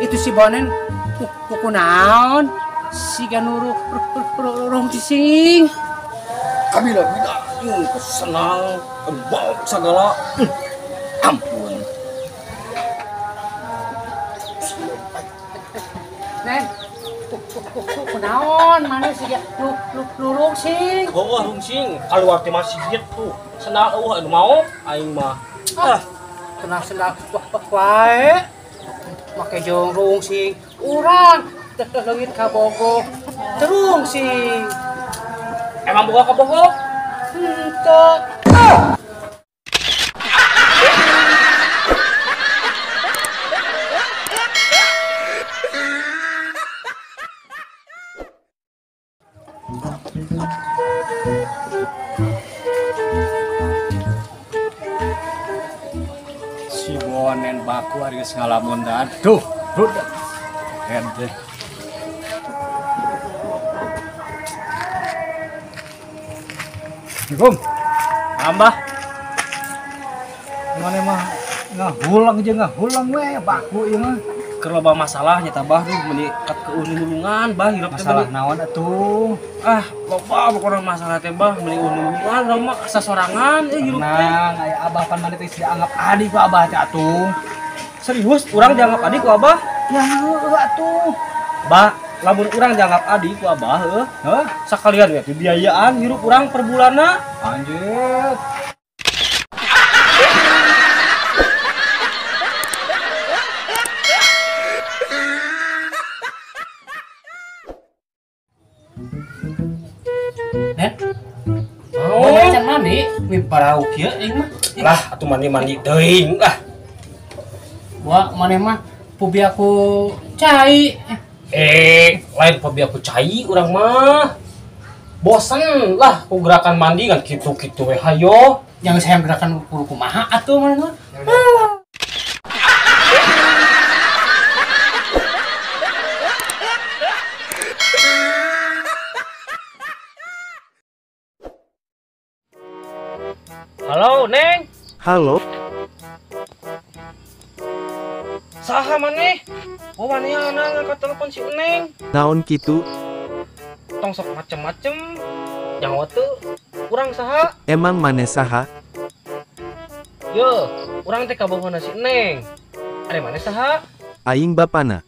Itu si Bonen kuku naon si ganuru rungsing. Kami lah bila kesenang bau segala. Ampun. Nen, kuku naon mana sih ya lu rungsing. Oh, rungsing keluar ti masjid tuh. Sendal eueuh anu mau aing mah. Ah, kena sendal wae. Make jeung rungsing urang leungit ka Bogo terungsing. Emang boga ka Bogo? Henteu. Si Bonen baku hari geus ngalamun teh. Aduh, budak. Henteu. Assalamualaikum. Tambah. Mana mah ngahulang jeung ngahulang we baku ieu mah. Keur loba masalah nya tabah duh meuni kat keueuh nulungan bah hirup teh. Masalah naon atuh? Ah, loba pokona masalah teh bah meuni nulungan mah sasorangan euy hirup teh. Tenang, aya abah pan maneh teh dianggap adik ku abah teh atuh. Serius urang dianggap adik ku abah? Ya heueuh atuh. Bah, lamun urang dianggap adik ku abah heuh. Heuh, sakalian we dibiayaan hirup urang per bulanna. Anjir. Nen. Oh, can mandi, mi parau kieu aing mah. Lah, atuh mandi-mandi teuing lah. Wah, maneh mah pubi aku cai. Lain pubi aku cai urang mah. Bosen lah ku gerakan mandi kan kitu-kitu we hayo. Yang saya gerakan kudu kumaha atuh maneh mah. Halo, Neng. Halo. Saha maneh? Oh, manehna ngangkat telepon si Neng. Naon kitu? Tong sok macem-macem. Nyawa teu urang saha? Emang maneh saha? Yo, urang teh kabogohna si Neng. Are maneh saha? Aing bapana.